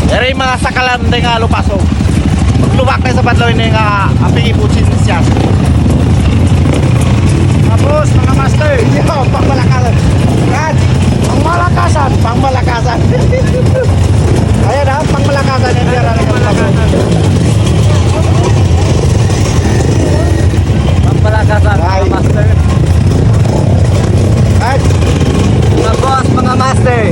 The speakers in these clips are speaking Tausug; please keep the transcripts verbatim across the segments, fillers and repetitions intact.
Yari manga sakalan dayn ha Lupa' Sug. Maglubak na sa Badlaw ini nga api ibutin siya. Tapos, manga master. Yo, pangmalakasan. Yan. Pangmalakasan, pangmalakasan. Ayan ha, pangmalakasan yan. Yan, pangmalakasan. Pangmalakasan, ay, manga master. Ay. Manga boss, manga master.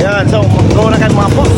Ayan, so, mag-go na kan manga boss.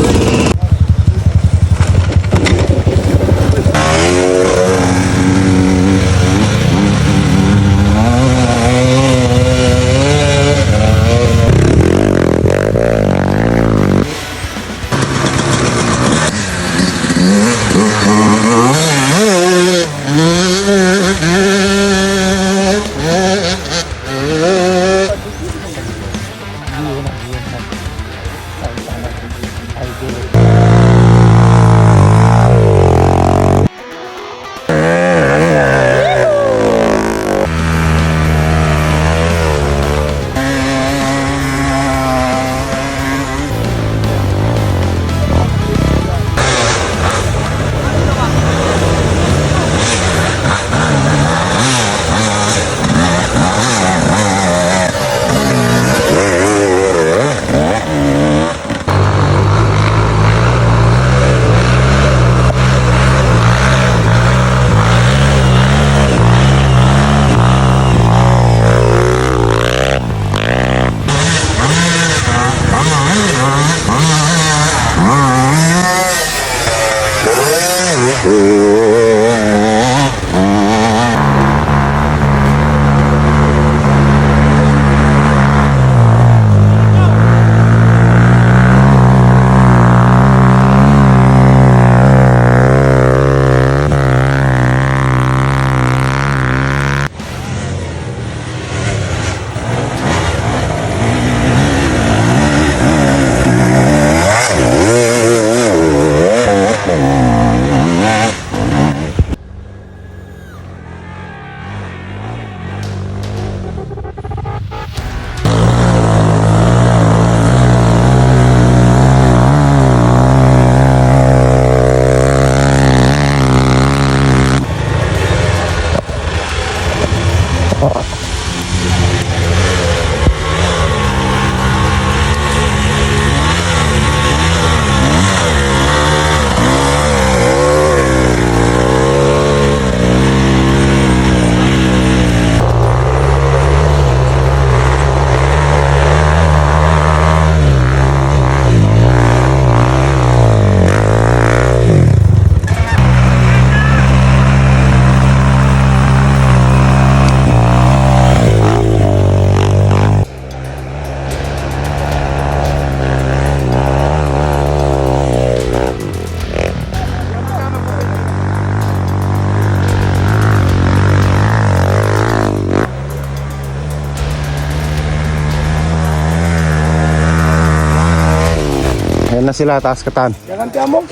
Ayan na sila, taas katan. Jangan kamu.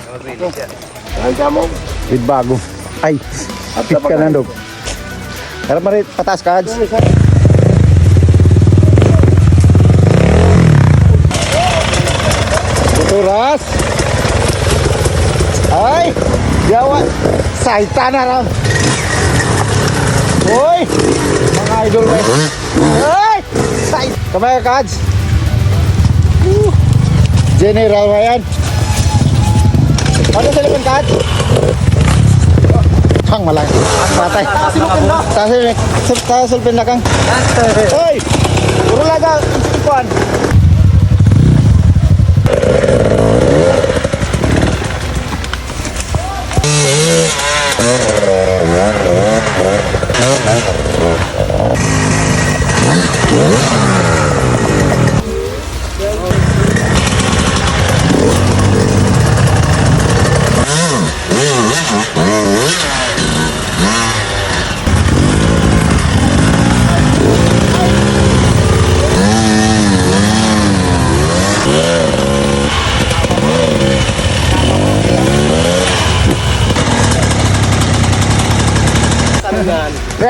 Jangan kamu. With bago. Ay, at ka na, Dok. Harap mari, pataas ka, Ads. Oras. Ay, yawa. Saytan na ram. Uy, manga idol, eh. Ay! Say! Kamay ka, Kads! Woo! General ba yan? Ano sa likod, Kads? Pang malaki. Patay. Taas yung pinda. Taas yung, taas yung pinda, Kang. Hoy! Puro laga. Kuan.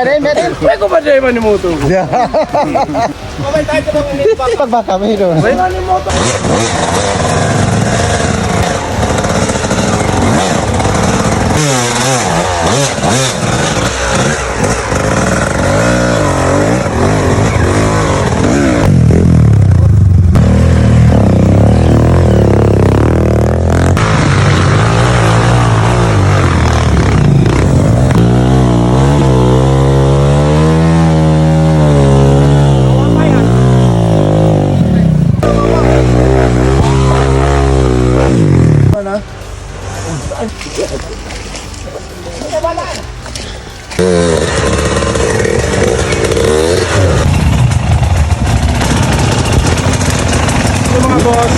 Meron, meron. Way ku pa drive ni motor. Pagbaka, mayroon. Way na ni motor.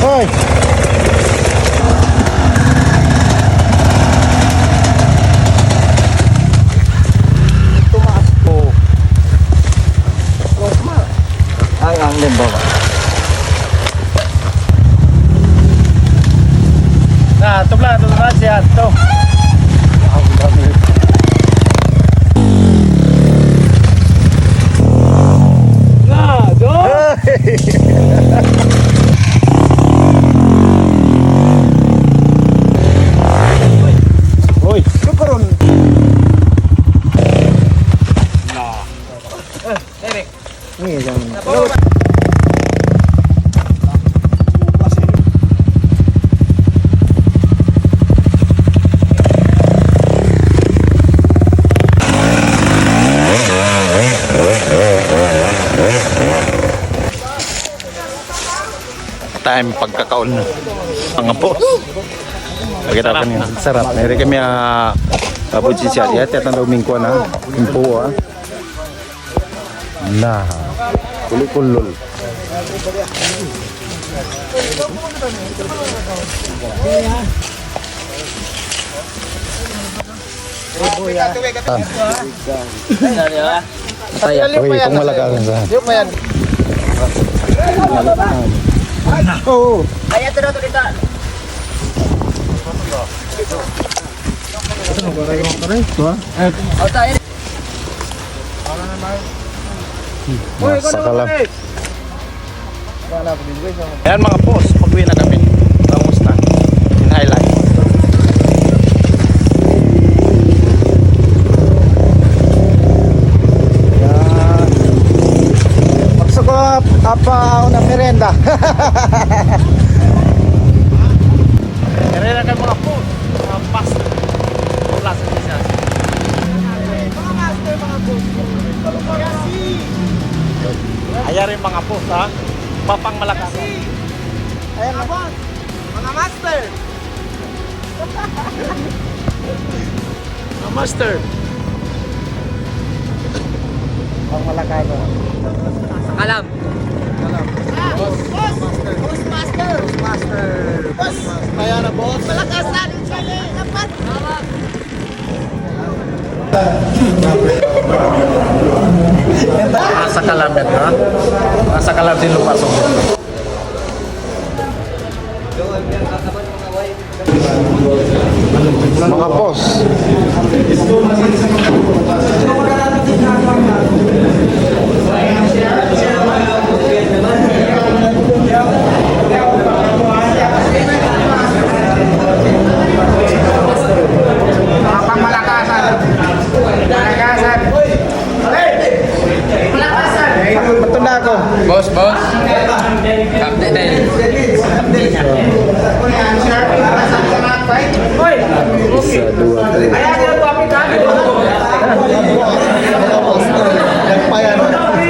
Hoy! Tumaas po. Ang, ang limbawa. Na, tubla, tubla siya, to. Na, do. Uy. Ano pa ron? Na. Eh, Eric. Ini yang time pagkakaon, manga boss. Kita kami, sarap. Mayroon kami, ah, abot si siya. Yati, at ang daw mingkwa na. Mingkwa, ah. Na. Kulikulul. Uy, kung malakas sa. Oo. Ay, ito na, ito, ito. Ito na, ito na. Nasa kalam. Yan, manga boss, pag-uwi na kami. Tapos na. In highlight. Yan. Magsugod, apa, una merienda. Kaya na kayo, manga boss, manga boss. Wala sa isa. Manga master, manga boss. Ayan rin, manga boss, ha? Papang Malakas. Ayan, manga boss. Manga master. Manga master. Pang Malakas, ha? Sa kalam. Boss! Boss! Boss Master! Boss Master! Boss! Kaya na, boss! Malakasan! Dapat! Asa ka lamet, ha? Asa ka lamet, lupa sa. Manga boss. Pang Malakasan. Malakasan. Matunda ako. Boss, boss. Update na yun. Isa, dua, tres.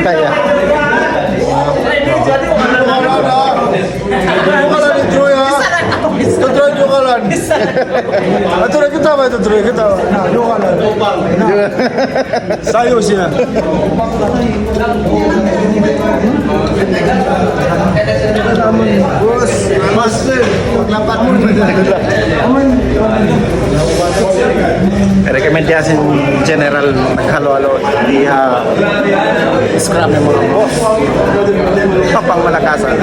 Kaya. Tuturuan nyo ka lang. Tuturuan nyo ka lang. Tuturuan kita ba? Tuturuan kita ba? Na, nyo ka lang. Na. Sayo siya. Boss, master, maglapat mo. Recommend niya si General naghalo-halo di ha scrap ng mga boss. Pang Malakasan.